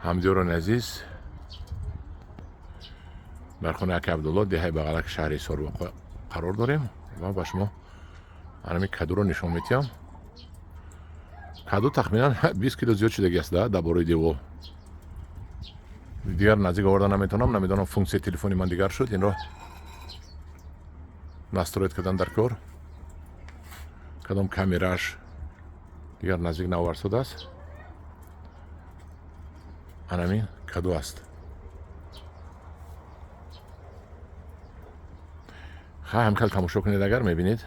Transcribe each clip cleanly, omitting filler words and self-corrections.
Ҳамдиёрони азиз, дар хонаи ака Абдулло, деҳаи Бағалак, шаҳри Ҳисор қарор дорем ва ба шумо анами кадуро нишон медиҳам. Каду тахминан 20 кило зиёд шудагӣ аст дар бораи девол. Дигар наздик оварда наметавонам, намедонам, функсияи телефони ман дигар шуд, инро настроить кардан дар кор, кадом камерааш дигар наздик наоварсудааст. Анамин каду аст. Ха, ҳамкал тамошо кунед, агар мебинед.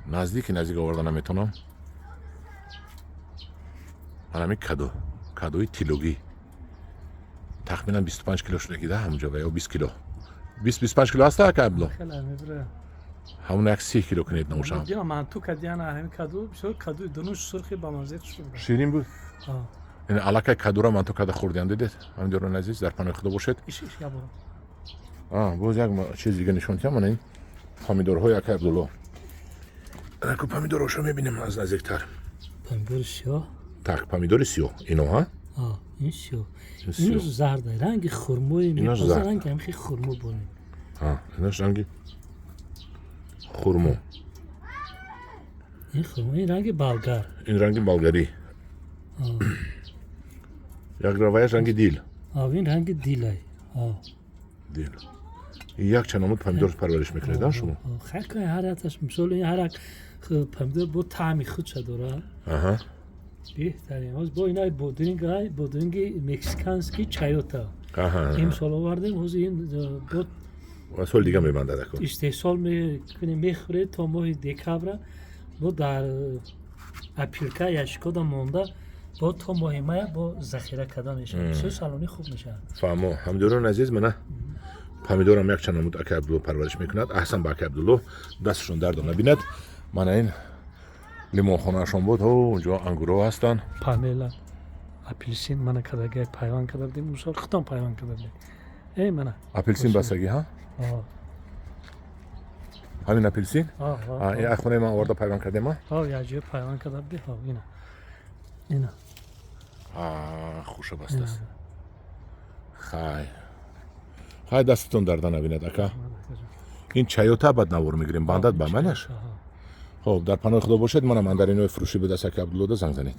Наздики наздик оварда наметавонам. Анами каду, кадуи тиллогӣ, тахминан 25 кило шудагида ҳамҷо ва ё 20 кило, 20-25 кило аста, ака Абдулло? Ҳамон як 30 кило кунед наошам. Манту кадиана ҳамин каду бисёр кадуи дунуш сурхи ба маззаи хуш. Ширин буд. Ин аллакай кадура манту када хӯрдиам, дидед. Ҳамдиёрони азиз, дар паноҳи Худо бошед. Боз як чиз дига нишон диҳам. Мана ин помидорҳои акай Абдулло. Аку помидорҳошо мебинем аз наздиктар. Помидори сиёҳ. Так, помидори сиёҳ ино, ҳа? Ин сиёҳ, ин зарда, ранги хурмои мепаза, ранги ҳамхи хурмо бонем. Инаш ранги хурмо. Ин хурмо, ин ранги болгар. Ин ранги болгарӣ, як раваяш ранги дил. Ин ранги дилай. Дил. Як чанд намуд помидор парвариш мекунед шумо? Хайр, ҳар якташ, мисол, ин ҳар як помидор бо таъми худша дорад. Беҳтарин. Ҳоз бо инай бодринг, ай бодринги мексиканский чайота имсол овардем, ҳозир ин бо соли дига мебандад аку. Истеҳсол мекунем, мехӯред то моҳи декабра, бо дар опилка ящикода монда, бо то моҳи мая бо захира карда мешавад, бисёр салонӣ хуб мешавад. Фаҳмо. Ҳамдиёрони азиз, мана помидорам якчанд намуд ака Абдулло парвариш мекунад. Аҳсан ба ака Абдулло, дасташон дардо набинад. Мана ин лимонхонаашон буд, унҷо ангурҳо ҳастанд. Помела, апелсин мана кадагай пайванд карда будем, мисол худам пайванд карда будем, э мана. Апелсин бастагӣ, ҳа, ҳамин апелсин ин хонаи ман оварда пайванд кардем. Якҷоя пайванд карда будем, ина, ина. Хуша бастааст. Хай, хай, дастатон дарда набинад, ака. Ин чайота бад навор мегирем, бандад ба малаш. Хоб, дар паноҳи Худо бошед. Мана мандаринои фурӯшӣ будаст, ака Абдуллода занг занед.